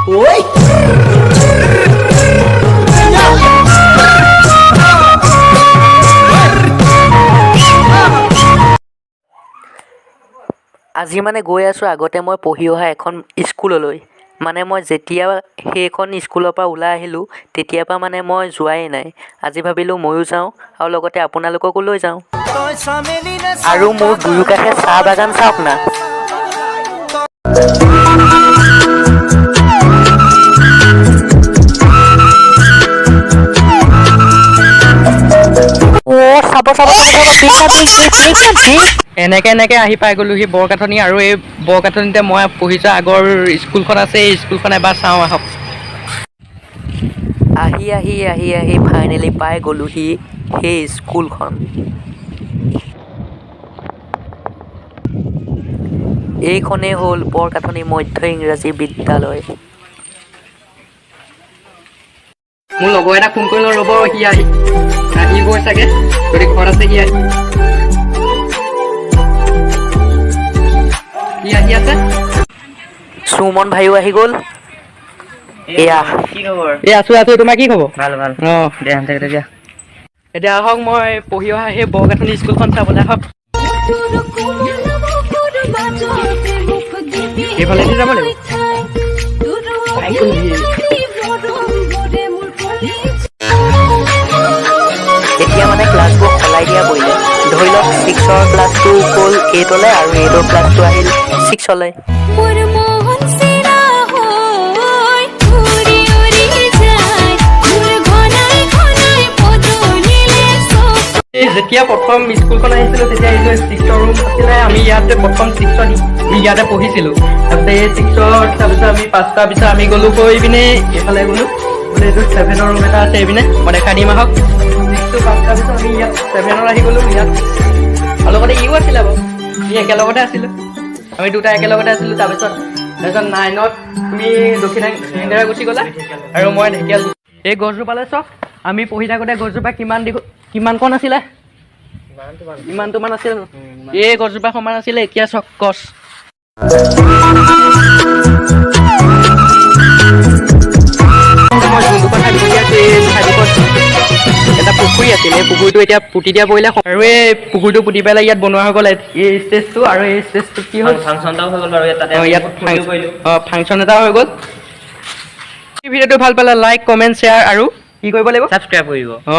Oi! আজি মানে গৈ আছোঁ আগতে মই পঢ়ি অহা এখন স্কুললৈ। মানে মই যেতিয়া সেইখন স্কুলৰ পৰা ওলাই আহিলোঁ, তেতিয়াৰ পৰা মানে মই যোৱাই নাই। আজি ভাবিলোঁ ময়ো যাওঁ আৰু লগতে আপোনালোককো লৈ যাওঁ। আৰু মোৰ দুয়োকাষে চাহ বাগান চাওক না। অ' চাব চাব চাব চাব, বিগ বিগ বিগ বিগ। এনেকে এনেকে আহি পাই গ'লোহি বৰকাঠনি। আৰু এই বৰকাঠনিতে মই পঢ়ি যোৱা আগৰ স্কুলখন আছে। এই স্কুলখন এবাৰ চাওঁ আহক। আহি আহি আহি আহি ফাইনেলি পাই গ'লোহি সেই স্কুলখন। এইখনেই হ'ল বৰকাঠনি মধ্য ইংৰাজী বিদ্যালয়। মোৰ লগৰ এটা ফোন কৰি লওঁ ৰ'ব। সি আহিবই চাগে, যদি ঘৰত আছে। সি আহি আছে। সুমন ভাইও আহি গ'ল এয়া। কি খবৰ? এই আছো আছো, তোমাৰ কি খবৰ? ভাল ভাল। অঁ। দে তেতিয়া। এতিয়া আহক, মই পঢ়ি অহা সেই বৰকাঠনি স্কুলখন চাবলৈ আহক। এইফালেদি যাব লাগিব। এতিয়া মানে ক্লাছবোৰ সলাই দিয়া কৰিলে। ধৰি লওক, ছিক্সৰ ক্লাছটো গ'ল এইটলৈ আৰু এইটৰ ক্লাছটো আহিল ছিক্সলৈ। মোৰ মন চিৰা হৈ উৰি উৰি যায়, মোৰ ঘনাই ঘনাই পদূলিলে চকু। এই যেতিয়া প্ৰথম স্কুলখন আহিছিলো, তেতিয়া এইটো ছিক্সৰ ৰুম আছিলে। আমি ইয়াতে প্ৰথম ছিক্সত ইয়াতে পঢ়িছিলো। তাৰপিছত এই ছিক্সত, তাৰপিছত আমি পাছ কৰাৰ পিছত আমি গ'লো গৈ পিনে এইফালে গ'লো বোলে। এইটো ছেভেনৰ ৰুম এটা আছে এইপিনে, মই দেখাই দিম আহক। ছিক্সটো পাছ কৰাৰ পিছত আমি ইয়াত ছেভেনত আহি গ'লো ইয়াত। আৰু লগতে ইও আছিলে বাৰু, ই একেলগতে আছিলো, আমি দুটা একেলগতে আছিলো। তাৰপিছত নাইনত তুমি দক্ষিণ হেংডেৰা গুচি গ'লা আৰু মই ঢেকীয়াল। এই গছজোপালৈ চাওক, আমি পঢ়ি থাকোঁতে গছজোপা কিমান দীঘল, কিমান কণ আছিলে? ইমানটো মান আছিলে ন? এই গছজোপা সমান আছিলে। এতিয়া চাওক গছ। মই যোনডোখৰ ঠাইত বহি আছো, এই ঠাইডোখৰত এটা পুখুৰী আছিল। এই পুখুৰীটো এতিয়া পুতি দিয়া পৰিলে। আৰু এই পুখুৰীটো পুতি পেলাই ইয়াত বনোৱা হৈ গ'ল এই ষ্টেজটো। আৰু এই ষ্টেজটোত কি হ'ল? ফাংচন এটাও হৈ গ'ল বাৰু ইয়াত তাতে। ইয়াত ফূৰ্তিও কৰিলোঁ। অঁ, ফাংচন এটা হৈ গ'ল। এই ভিডিঅ'টো ভাল পালে লাইক, কমেণ্ট, শ্বেয়াৰ আৰু কি কৰিব লাগিব? ছাবস্ক্ৰাইব কৰিব। অঁ।